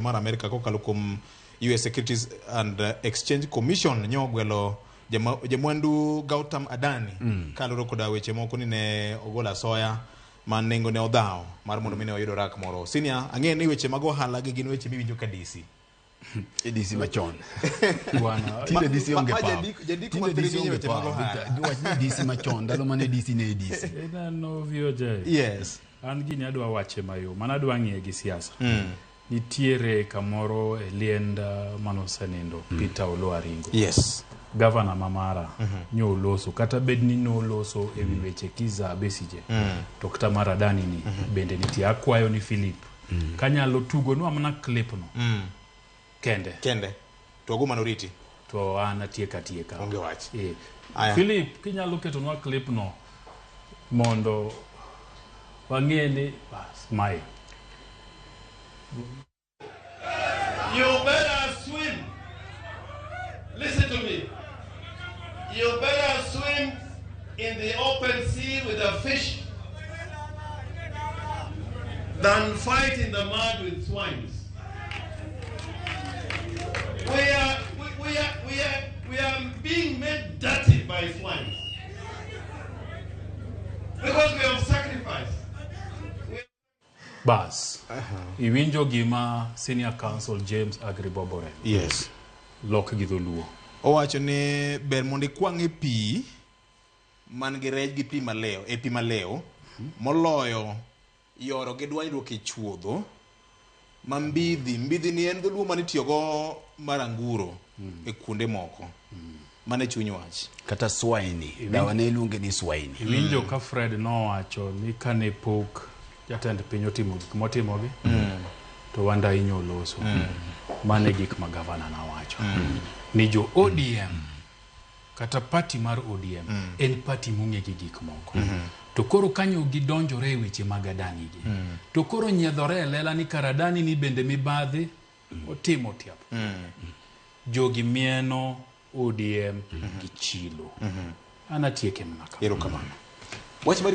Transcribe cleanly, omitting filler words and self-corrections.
Mar Amerika kokalo kuom US Securities and Exchange Commission nyo ogwelo jamwandu Gautam Adani kaluwore koda weche moko ni ne ogolo asoya ma nengo ne odhawo mar mondo mi ne oyud orak moro. Senior, ang'eyo ni weche mag ohala gi gin weche miwinjo ka DC. E DC machon. Bwana, Tinde DC onge ma power. jandiko Tinde ma DC thirinyo onge weche mag power. ohala. Victor, Wach ni DC machon, ndalo mane DC ne DC. ineno VOJ. Yes. An gini adwa wache mayom, an adwa ng'iye gi siasa. Nitiere kamoro e lienda manosenindo Peter Oloo Aringo. Yes. Gavana ma mara nyo oloso kata bed ni noloso e wi weche Kizza Besigye to kata mar Adani ni bende nitie. Akwayo ni Philip kanyalo tugonwa mana clip no kende Kende. To go mano riti. to an atieka atieka. Onge wach. Eh. Aya. Philip kinyalo ketonwa clip no mondo wang'e ni bas mae You better swim. Listen to me. You better swim in the open sea with a fish than fight in the mud with swines. We are, we, we are, we are, we are being made dirty by swines because we have sacrificed. Bas iwinjo gima senior counsel James Aggrey Bob Orengo Yes. lok gi dholuo. Owacho ni ber mondo ikwang' e pi man gi rech gi pi malew, e pi malew moloyo yoro gi dwanyruok e chuodho ma mbidhi. Mbidhi ni en dholuo mane itiyogo mar anguro e kuonde moko. Mano e chuny wach. Kata swine. Dawa ne iluonge ni swine. Iwinjo ka Fred nowacho ni kane pok jatend piny otimo gik motimogi to Wanda inyo loso. Mano e gik ma gavana nowacho. Ni jo ODM kata party mar ODM en party mong'e gi gik moko. To koro kanyo gidonjore e weche mag Adani gi. To koro nyiedhore e lela ni kar Adani ni bende mibadhi otimo tiap. Jogi mieno ODM gi chilo. An atieke mana kama. Erokamano. Wach mar